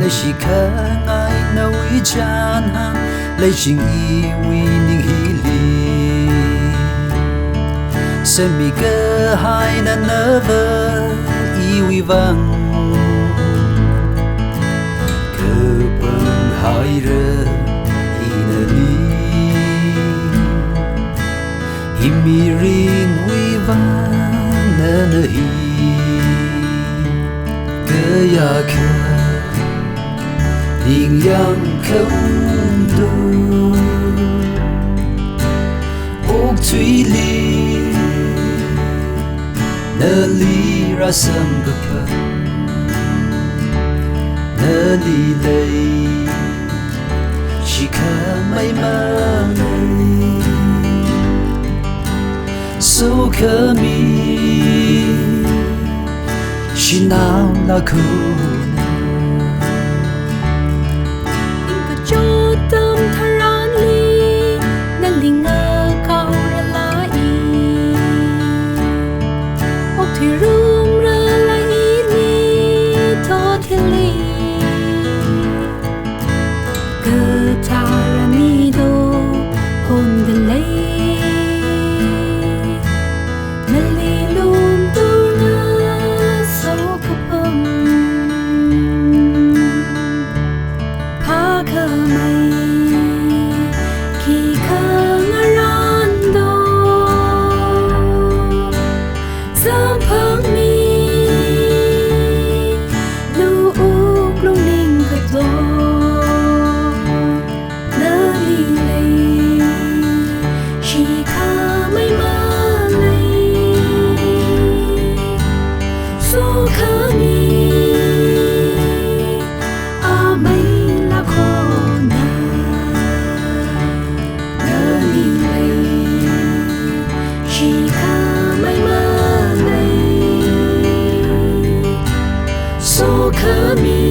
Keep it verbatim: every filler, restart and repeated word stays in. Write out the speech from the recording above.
Leishikhangai nawui chānhān, leiching iwui ning hili. Semikahaina nava iwui vang. Kapanghaira i nali. Hi mirinwui vang nana hi. Kayākha ningyāng khaungda. Okathuili nali rāsamkaphang. Nali lei shikhamei malei. Sokhami shinao lakhona. Ning kachot atam tharanli nali ngakaoralei. Okathui rumralei ini thot hili. Kathara nido hondalei. Nali lungtungna sokapam. Phākhamei khikha ngarāndo. Samphangmi, lu wuklung ning kato. Nali lei, shikhamei malei. Sokhami, amei lakhona. Nali lei, shikhamei malei. Sokhami,